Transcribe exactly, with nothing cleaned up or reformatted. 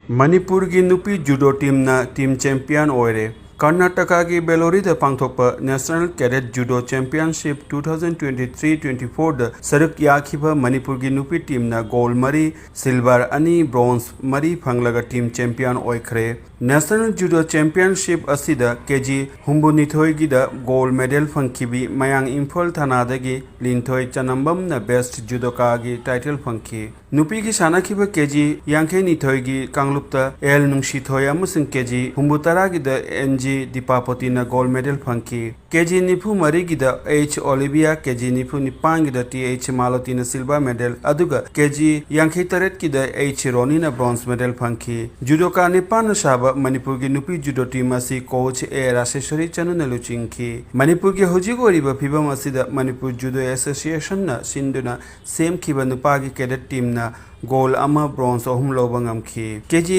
ꯃꯅꯤꯄꯨꯔꯒꯤ ꯅꯨꯄꯤ judo ꯇꯤꯝꯅ team champion ꯑꯣꯏꯔꯦ꯫ ꯀꯔꯅꯥꯇꯀꯥꯒꯤ ꯕꯦꯂꯣꯔꯤꯗ ꯄꯥꯡꯊꯣꯛꯄ National Cadet Judo Championship two thousand twenty three twenty four ꯗ ꯁꯔꯨꯛ ꯌꯥꯈꯤꯕ ꯃꯅꯤꯄꯨꯔꯒꯤ ꯅꯨꯄꯤ ꯇꯤꯝꯅ ꯒꯣꯜ ꯃꯔꯤ, ꯁꯤꯜꯚꯔ ꯑꯅꯤ, ꯕ꯭ꯔꯣꯟꯖ ꯃꯔꯤ ꯐꯪꯂꯒ ꯇꯤꯝ ꯆꯦꯝꯄꯤꯌꯟ ꯑꯣꯏꯈ꯭ꯔꯦ꯫ National Judo Championship ꯑꯁꯤꯗ ꯀꯦ ꯖꯤ ꯍꯨꯝꯐꯨꯅꯤꯊꯣꯏꯒꯤꯗ ꯒꯣꯜ ꯃꯦꯗꯜ ꯐꯪꯈꯤꯕꯤ ꯃꯌꯥꯡ ꯏꯝꯐꯥꯜ ꯊꯅꯥꯗꯒꯤ ꯂꯤꯟꯊꯣꯏ ꯆꯅꯝꯕꯝꯅ ꯕꯦꯁ꯭ꯠ ꯖꯨꯗꯣꯀꯥꯒꯤ ꯇꯥꯏꯇꯜ ꯐꯪꯈꯤ꯫ ꯅꯨꯄꯤꯒꯤ ꯁꯥꯟꯅꯈꯤꯕ ꯀꯦ ꯖꯤ ꯌꯥꯡꯈꯩꯅꯤꯊꯣꯏꯒꯤ ꯀꯥꯡꯂꯨꯞꯇ ꯑꯦꯜ ꯅꯨꯡꯁꯤꯊꯣꯏ ꯑꯃꯁꯨꯡ ꯀꯦ ꯖꯤ ꯍꯨꯝꯐꯨꯇꯔꯥꯒꯤꯗ ꯑꯦꯟ ꯖꯤ ꯗꯤꯄꯥꯄꯣꯇꯤꯅ ꯒꯣꯜ ꯃꯦꯗꯜ ꯐꯪꯈꯤ꯫ ꯀꯦ ꯖꯤ ꯅꯤꯐꯨ ꯃꯔꯤꯒꯤꯗ ꯑꯩꯆ ꯑꯣꯂꯤꯚꯤꯌꯥ, ꯀꯦ ꯖꯤ ꯅꯤꯐꯨ ꯅꯤꯄꯥꯟꯒꯤꯗ ꯇꯤ ꯑꯩꯆ ꯃꯥꯂꯣꯇꯤꯅ ꯁꯤꯜꯚꯔ ꯃꯦꯗꯜ, ꯑꯗꯨꯒ ꯀꯦ ꯖꯤ ꯌꯥꯡꯈꯩ ꯇꯔꯦꯠꯀꯤꯗ ꯑꯩꯆ ꯔꯣꯅꯤꯅ ꯕ꯭ꯔꯣꯟꯖ ꯃꯦꯗꯜ ꯐꯪꯈꯤ꯫ ꯖꯨꯗꯣꯀꯥ ꯅꯤꯄꯥꯟꯅ ꯁꯥꯕ ꯃꯅꯤꯄꯨꯔꯒꯤ ꯅꯨꯄꯤ ꯖꯨꯗꯣ ꯇꯤꯝ ꯑꯁꯤ ꯀꯣꯆ ꯑꯦ ꯔꯥꯁꯦꯁ꯭ꯋꯔꯤ ꯆꯅꯨꯅ ꯂꯨꯆꯤꯡꯈꯤ꯫ ꯃꯅꯤꯄꯨꯔꯒꯤ ꯍꯧꯖꯤꯛ ꯑꯣꯏꯔꯤꯕ ꯐꯤꯕꯝ ꯑꯁꯤꯗ ꯃꯅꯤꯄꯨꯔ ꯖꯨꯗꯣ ꯑꯦꯁꯣꯁꯤꯌꯦꯁꯟꯅ ꯁꯤꯟꯗꯨꯅ ꯁꯦꯝꯈꯤꯕ ꯅꯨꯄꯥꯒꯤ ꯀꯦꯗꯦꯠ ꯇꯤꯝꯅ ꯒꯣꯜ ꯑꯃ, ꯕ꯭ꯔꯣꯟꯖ ꯑꯍꯨꯝ ꯂꯧꯕ ꯉꯝꯈꯤ꯫ ꯀꯦ ꯖꯤ